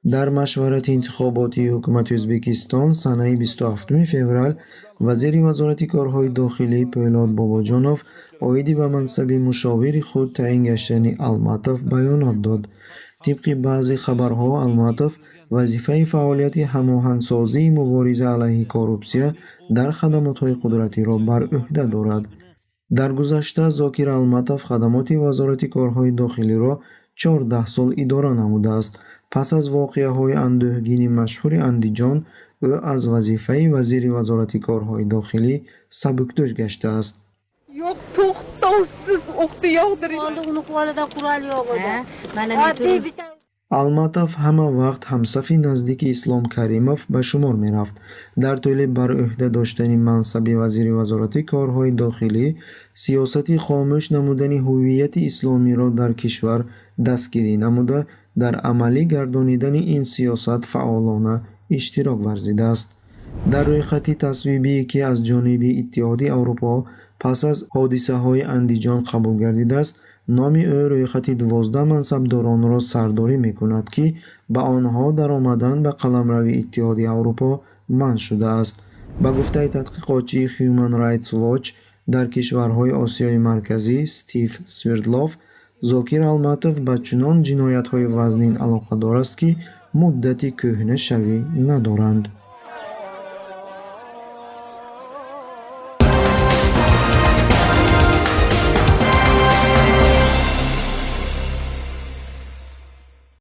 Дар машварати интихоботии ҳукумати Ӯзбекистон санаи 27 феврал вазири Вазорати корҳои дохилӣ Пӯлод Бобоҷонов оиди ба мансаби мушовири худ таъин гаштани Алматов баёнот дод. Тибқи баъзе хабарҳо, Алматов вазифаи фаъолияти ҳамоҳангсозии мубориза алайҳи коррупсия дар хадамотҳои қудратиро бар ӯҳда дорад. Дар гузашта Зокир Алматов хадамоти Вазорати корҳои дохилиро 14 сол идора намудааст. Пас аз воқеаҳои андӯҳгини машҳури Андиҷон ӯ аз вазифаи вазири Вазорати корҳои дохилӣ сабукдӯш гаштааст. Yo'q, to'xtovsiz o'qni yog'dirib. Oldin uni qo'lida qurol yo'q edi. Mana Oddiy bitta Алматов ҳама вақт ҳамсафи наздики Ислом Каримов ба шумор мерафт. Дар тӯли бар ӯҳда доштани мансаби вазири Вазорати корҳои дохилӣ сиёсати хомӯш намудани ҳуввияти исломиро дар кишвар дастгирӣ намуда, дар амалӣ гардонидани ин сиёсат фаъолона иштирок варзидааст. Дар рӯйхати тасвибие, ки аз ҷониби Иттиҳоди Аврупо пас аз ҳодисаҳои Андиҷон қабул гардидааст, номи ӯ рӯйхати 12 мансабдоронро сардорӣ мекунад, ки ба онҳо даромадан ба қаламрави Иттиҳоди Аврупо манъ шудааст. Ба гуфтаи тадқиқотчии Human Rights Watch дар кишварҳои Осиёи Марказӣ Стив Свердлов, Зокир Алматов ба чунон ҷиноятҳои вазнин алоқадор аст, ки муддати кӯҳнашавӣ надоранд.